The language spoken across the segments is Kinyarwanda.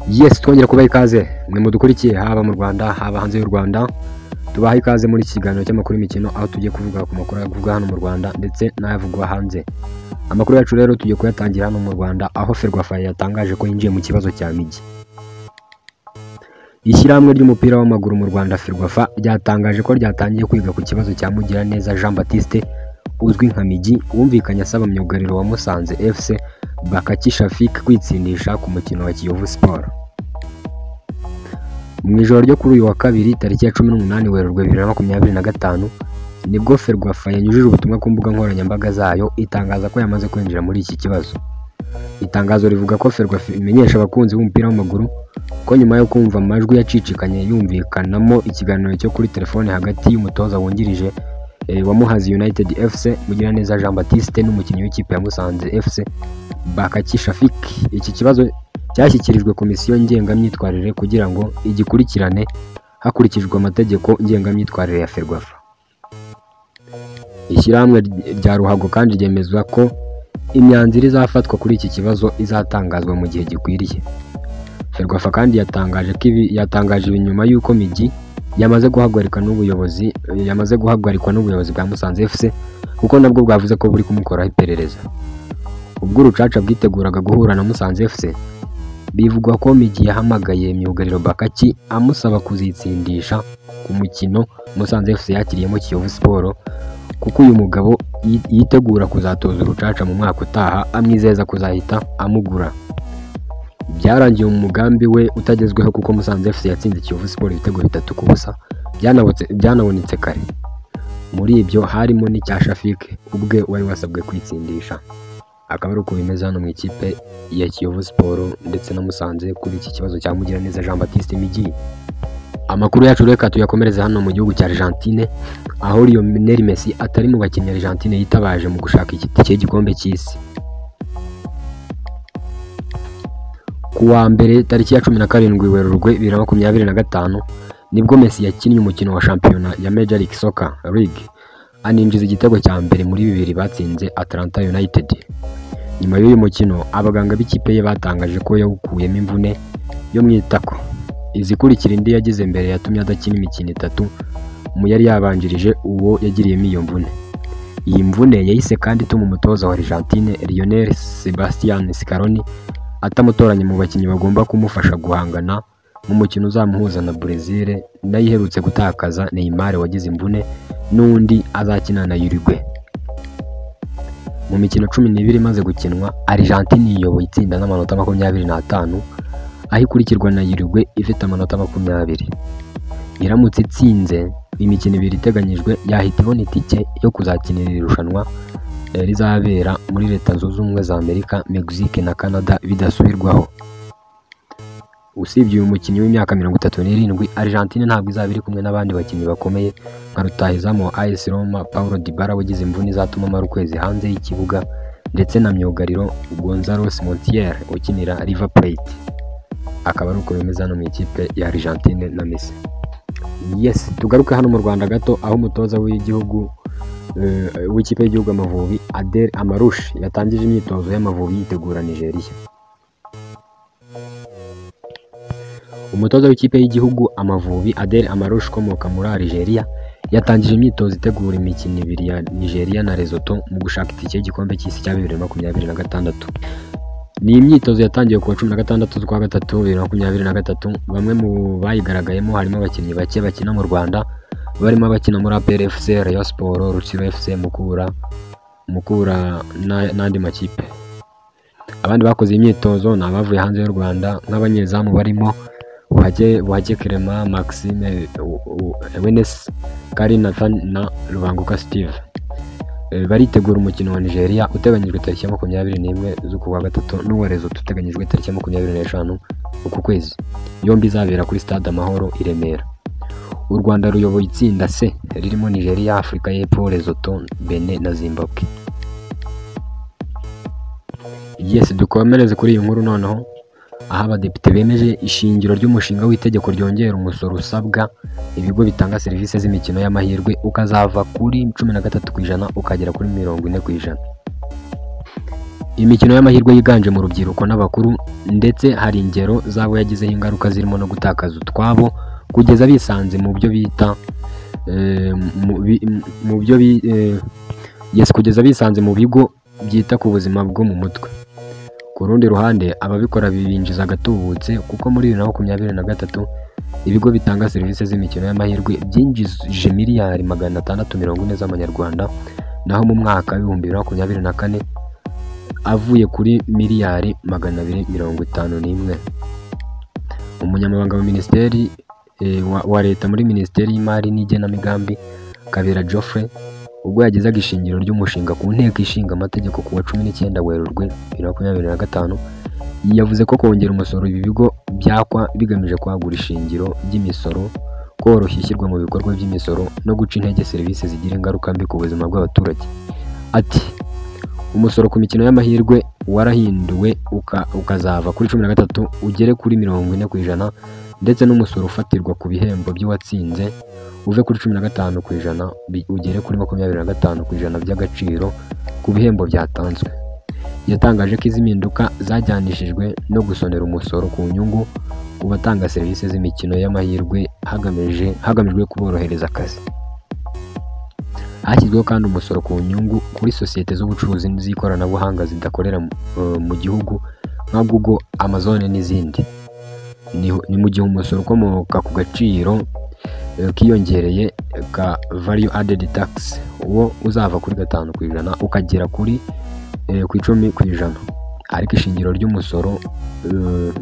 Yes, twongera kubaha ikaze mwe mudukurikiye haba mu Rwanda haba hanze y'u Rwanda. Tubaha ikaze muri iki kiganiro cy'amakuru y'imikino, aho tugiye kuvuga ku makuru avugwa hano mu Rwanda ndetse n'ayavugwa hanze. Amakuru yacu rero tugiye kuyatangira hano mu Rwanda, aho Ferwafa yatangaje ko yinjiye mu kibazo cya Migi. Ishyirahamwe ry'umupira w'amaguru mu Rwanda Ferwafa ryatangaje ko ryatangiye kwiga ku kibazo cya Mugiraneza Jean Baptiste uzwi nka Migi, wumvikanye asaba myugariro wa Musanze FC Bakaki Shafik kwitsindisha ku mukino wa Kiyovu Sport. Mu ijoro ryo kuri uyu wa kabiri tariki ya 18 Werurwe 2025 nibwo Ferwafa yanyujije ubutumwa ku mbuga nkoranyambaga zayo itangaza ko yamaze kwinjira muri iki kibazo. Itangazo rivuga ko Ferwafa imenyesha abakunzi b'umupira w'amaguru ko nyuma yo kumva amajwi yacicikanye yumvikanamo ikiganiro cyo kuri telefone hagati y'umutoza wungirije wa Muhazi United FC Mugiraneza Jean Baptiste n'umukinnyi w'ikipe ya Musanze FC Bakaki Shafik, iki kibazo cyashyikirijwe komisiyo ngengamyitwarire kugira ngo igikurikirane hakurikijwe amategeko ngengamyitwarire ya Ferwafa. Ishyirahamwe rya Ruhago kandi ryemezwa ko imyanzuro izafatwa kuri iki kibazo izatangazwa mu gihe gikwiriye. Ferwafa kandi yatangaje ibi nyuma y'uko Migi yamaze guhagarikwa n'ubuyobozi bwa Musanze FC, kuko nabwo bwavuze ko buri kumukoraho iperereza. Ubwo Urucaca bwiteguraga guhura na Musanze FC, bivugwa ko Migi yahamagaye myugariro Bakaki amusaba kuzitsindisha ku mukino Musanze FC yakiriyemo Kiyovu Sport, kuko uyu mugabo yitegura kuzatoza Urucaca mu mwaka utaha, amwizeza kuzahita amugura. Byarangiye umugambi we utagezweho kuko Musanze FC yatsinze Kiyovu Sport ibitego 3-0 byanabonetse kare. Muri ibyo harimo n'icya Shafik ubwe wari wasabwe kwitsindisha. Akaba ari uko bimeze hano mu ikipe ya Kiyovu Sport ndetse na Musanze kuri iki kibazo cya Mugiraneza Jean Baptiste Migi. Amakuru yacu reka tuyakomereze hano mu gihugu cya Argentine, aho Lionel Messi atari mu bakinnyi Argentine yitabaje mu gushaka itike y'igikombe cy'isi. Ku wa mbere tariki ya 17 Werurwe 2025 nibwo Messi yakinnye umukino wa shampiyona ya Major League Soccer League, aninjiza igitego cya mbere muri bibiri batsinze Atlanta United. Nyuma y'uyu mukino abaganga b'ikipe ye batangaje ko yawukuyemo imvune yo mu itako. Izikurikira indi yagize mbere yatumye adakina imikino 3 mu yari yabanjirije uwo yagiriyemo iyo mvune. Iyi mvune yahise kandi ituma umutoza wa Argentine Lionel Sebastian Scaloni atamutoranya mu bakinnyi bagomba kumufasha guhangana mu mukino uzamuhuza na Brazil, nayo iherutse gutakaza Neymar wagize imvune n'undi azakina na Uruguay. Mu mikino 12 imaze gukinwa, Argentine iyoboye itsinda n'amanota 25, aho ikurikirwa na Uruguay ifite amanota 20. Iramutse itsinze imikino 2 iteganyijwe, yahita ibona itike yo kuzakinira irushanwa rizabera muri Leta Zunze Ubumwe za Amerika, Mexique na Canada bidasubirwaho. Usibye uyu mukinnyi w'imyaka 37, Argentine ntabwo izaba iri kumwe n'abandi bakinnyi bakomeye nka rutahizamu wa AS Roma Paulo Dybala wagize imvune izatuma amara ukwezi hanze y'ikibuga, ndetse na myugariro Gonzalo Montiel ukinira River Plate. Akaba ari uko bimeze hano mu ikipe ya Argentine na Messi. Yes, tugaruke hano mu Rwanda gato, aho umutoza w'igihugu w'ikipe y'igihugu Amavubi Adel Amarush yatangije imyitozo y'Amavubi yitegura Nigeria. Umutoza w'ikipe y'igihugu Amavubi Adel Amarush ukomoka muri Algeria yatangije imyitozo itegura imikino 2 ya Nigeria na Lesotho mu gushaka itike y'igikombe cy'isi cya 2026. Ni imyitozo yatangiye ku wa 16 z'ukwa gatatu 2023. Bamwe mu bayigaragayemo harimo abakinnyi bake bakina mu Rwanda, barimo abakina muri APR FC, Rayon Sport, Rutsiro FC, Mukura n'andi makipe. Abandi bakoze imyitozo ni abavuye hanze y'u Rwanda nk'abanyezamu barimo Buhake Clement, Maxime Wenes, Kari Nathan na Rubanguka Steve. Baritegura umukino wa Nigeria uteganyijwe tariki ya 21 z'ukwa gatatu n'uwa Lesotho uteganyijwe tariki ya 25 uku kwezi. Yombi izabera kuri Stade Amahoro i Remera. U Rwanda ruyoboye itsinda C ririmo Nigeria, Afurika y'Epfo, Lesotho, Benin na Zimbabwe. Yes, dukomereze kuri iyi nkuru noneho, aho abadepite bemeje ishingiro ry'umushinga w'itegeko ryongera umusoro usabwa ibigo bitanga serivisi z'imikino y'amahirwe ukazava kuri 13% ukagera kuri 40%. Imikino y'amahirwe yiganje mu rubyiruko n'abakuru, ndetse hari ingero z'abo yagizeho ingaruka zirimo no gutakaza utwabo kugeza bisanze mu byo bita mu byo yes, kugeza bisanze mu bigo byita ku buzima bwo mu mutwe. Ku rundi ruhande, ababikora bibinjiza agatubutse, kuko muri 2023 ibigo bitanga serivisi z'imikino y'amahirwe byinjije miliyari 640 z'amanyarwanda, naho mu mwaka w'2024 avuye kuri miliyari 251. Umunyamabanga wa Minisiteri wa Leta muri Minisiteri y'Imari n'Igenamigambi, Kabera Geoffrey, ubwo yagezaga ishingiro ry'umushinga ku Nteko Ishinga Amategeko ku wa 19 Werurwe 2025, yavuze ko kongera umusoro ibi bigo byakwa bigamije kwagura ishingiro ry'imisoro, koroshya ishyirwa mu bikorwa by'imisoro no guca intege serivisi zigira ingaruka mbi ku buzima bw'abaturage. Ati umusoro ku mikino y'amahirwe warahinduwe ukazava kuri 13 ugere kuri 40%, ndetse n'umusoro ufatirwa ku bihembo by'uwatsinze uve kuri 15% ugere kuri 25% by'agaciro ku bihembo byatanzwe. Yatangaje ko izi mpinduka zajyanishijwe no gusonera umusoro ku nyungu ku batanga serivisi z'imikino y'amahirwe hagamijwe kuborohereza akazi. Hashyizweho kandi umusoro ku nyungu kuri sosiyete z'ubucuruzi z'ikoranabuhanga zidakorera mu gihugu nka Google, Amazon n'izindi. Ni mu gihe umusoro ukomoka ku gaciro kiyongereye ka Value Added Tax wo uzava kuri 5% ukagera kuri 10%, ariko ishingiro ry'umusoro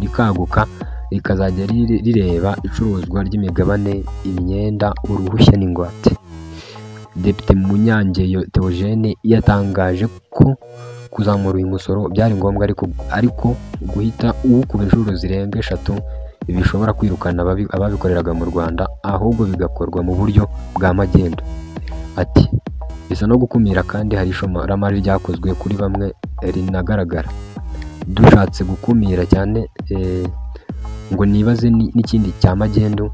rikaguka rikazajya rireba icuruzwa ry'imigabane, imyenda, uruhushya n'ingwate. Depite Munyangeyo Theogene yatangaje ko kuzamura uyu musoro byari ngombwa, ariko guhita uwukuba inshuro zirenga 3 bishobora kwirukana ababikoreraga mu Rwanda, ahubwo bigakorwa mu buryo bwa magendu. Ati bisa no gukumira, kandi hari ishoramari ryakozwe kuri bamwe rinagaragara. Dushatse gukumira cyane ngo nibaze n'ikindi cya magendu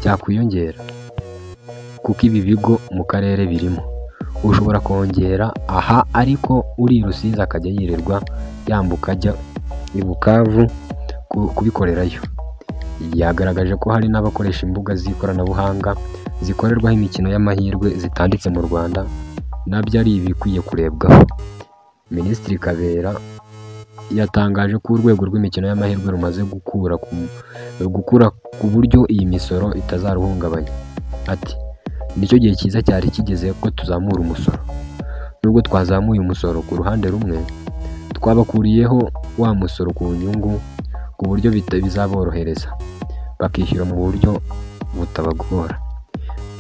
cyakwiyongera, kuko ibi bigo mu karere birimo. Ushobora kongera aha, ariko uri i Rusizi akajya yirirwa yambuka ajya i Bukavu kubikorerayo. Yagaragaje ko hari n'abakoresha imbuga z'ikoranabuhanga zikorerwaho imikino y'amahirwe zitanditse mu Rwanda, nabyo ari ibikwiye kurebwaho. Minisitiri Kabera yatangaje ko urwego rw'imikino y'amahirwe rumaze gukura ku buryo iyi misoro itazaruhungabanya. Ati nicyo gihe cyiza cyari kigeze ko tuzamura umusoro. Nubwo twazamuye umusoro ku ruhande rumwe, twabakuriyeho wa musoro ku nyungu ku buryo bizaborohereza, bakishyura mu buryo butabagora.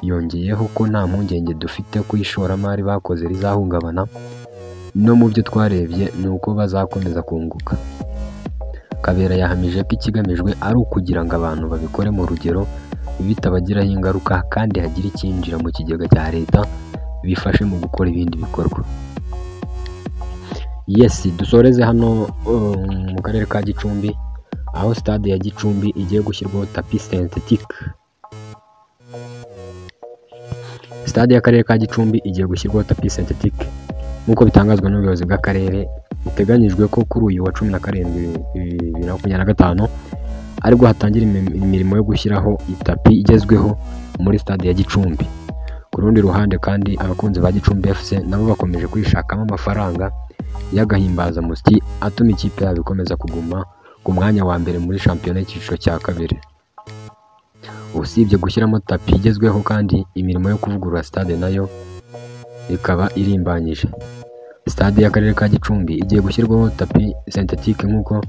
Yongeyeho ko nta mpungenge dufite ko ishoramari bakoze rizahungabana, no mu byo twarebye ni uko bazakomeza kunguka. Kabera yahamije ko ikigamijwe ari ukugira ngo abantu babikore mu rugero bitabagiraho ingaruka, kandi hagire icyinjira mu kigega cya leta bifashe mu gukora ibindi bikorwa. Yes, dusoreze hano mu karere ka Gicumbi, aho stade ya Gicumbi igiye gushyirwaho tapis synthétique. Stade y'akarere ka Gicumbi igiye gushyirwaho tapis synthétique nk'uko bitangazwa n'ubuyobozi bw'akarere. Biteganyijwe ko kuri uyu wa 17 2025 aribwo hatangira imirimo yo gushyiraho itapi igezweho muri stade ya Gicumbi. Ku rundi ruhande kandi, abakunzi ba Gicumbi FC nabo bakomeje kwishakamo amafaranga y'agahimbazamusyi atuma ikipe yabo ikomeza kuguma ku mwanya wa mbere muri shampiyona y'icyiciro cya kabiri. Usibye gushyiramo tapi igezweho kandi, imirimo yo kuvugurura stade nayo ikaba irimbanyije. Stade y'akarere ka Gicumbi igiye gushyirwaho tapi synthétique nk'uko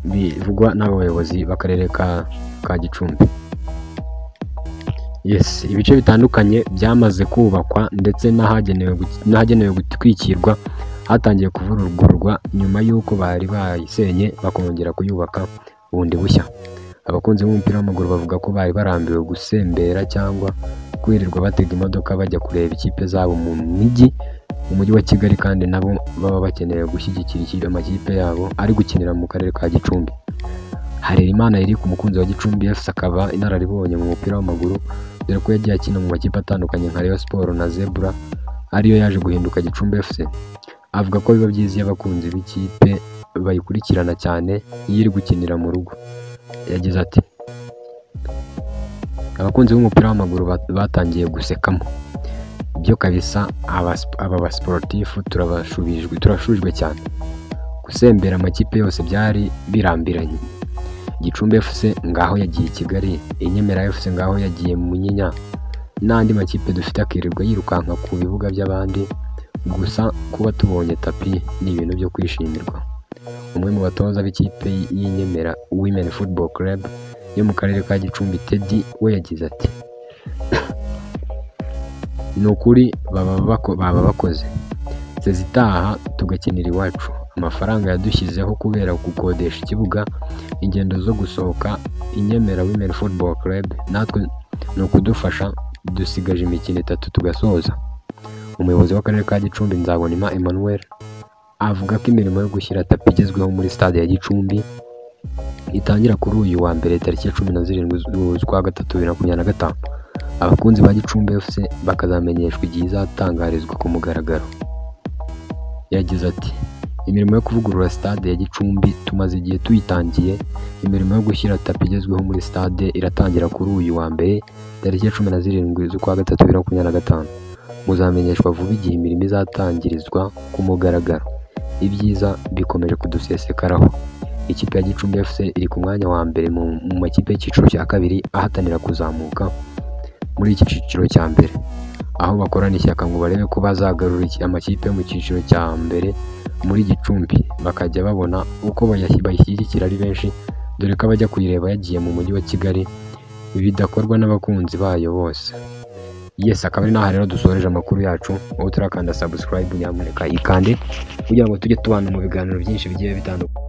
bivugwa n'abayobozi b'akarere ka Gicumbi. Yes, ibice bitandukanye byamaze kubakwa ndetse n'ahagenewe gutwikirwa hatangiye kuvugururwa nyuma y'uko bari bayisenye bakongera kuyubaka bundi bushya. Abakunzi b'umupira w'amaguru bavuga ko bari barambiwe gusembera cyangwa kwirirwa batega imodoka bajya kureba ikipe zabo mu mujyi wa Kigali, kandi nabo baba bakeneye gushyigikira amakipe yabo ari gukinira mu karere ka Gicumbi. Harerimana Eric, umukunzi wa Gicumbi FC, akaba inararibonye mu mupira w'amaguru, dore ko yagiye akina mu makipe atandukanye nka Rayon Sports na Zebra ariyo yaje guhinduka Gicumbi FC. Avuga ko biba byiza iyo abakunzi b'ikipe bayikurikirana cyane iyo iri gukinira mu rugo. Yagize ati "Abakunzi b'umupira w'amaguru batangiye gusekamo. Byo kabisa aba basportifu turashubijwe cyane. Gusembera amakipe yose byari birambiranye. Gicumbi FC ngaho yagiye i Kigali, Inyemera FC ngaho yagiye mu Munyinya, n'andi makipe dufite akirirwa yirukanka ku bibuga by'abandi, gusa kuba tubonye tapi ni ibintu byo kwishimirwa." Umwe mu batoza b'ikipe y'Inyemera Women Football Club yo mu karere ka Gicumbi, Teddy, we yagize ati "Ni ukuri baba bakoze. Sezitaha tugakinira iwacu. Amafaranga yadushyizeho kubera gukodesha ikibuga, ingendo zo gusohoka, Inyemera Women Football Club natwe ni ukudufasha, dusigaje imikino 3 tugasoza." Umuyobozi w'akarere ka Gicumbi, Nzabonimpa Emmanuel, avuga ko imirimo yo gushyira tapi igezweho muri stade ya Gicumbi itangira kuri uyu wa mbere tariki ya 17 z'ukwa gatatu 2025. Abakunzi ba Gicumbi FC bakazamenyeshwa igihe izatangarizwa ku mugaragaro. Yagize ati "Imirimo yo kuvugurura stade ya Gicumbi tumaze igihe tuyitangiye, imirimo yo gushyira tapi igezweho muri stade iratangira kuri uyu wa mbere tariki ya 17 z'ukwa gatatu 2025. Muzamenyeshwa vuba igihe imirimo izatangirizwa ku mugaragaro. Ibyiza bikomeje kudusesekaraho." Ikipe ya Gicumbi FC iri ku mwanya wa mbere mu makipe y'icyiciro cya kabiri ahatanira kuzamuka muri iki cyiciro cya mbere, aho bakorana ishyaka ngo barebe ko bazagarura amakipe yo mu cyiciro cya mbere muri Gicumbi, bakajya babona uko bayishyigikira ari benshi, dore ko abajya kuyireba yagiye mu mujyi wa Kigali bidakorwa n'abakunzi bayo bose. Yes, akaba ari n'aha rero dusoreje amakuru yacu. Wowe turakanda subscribe, nyamuneka yikande kugira ngo tujye tubana mu biganiro byinshi bigiye bitandukanye.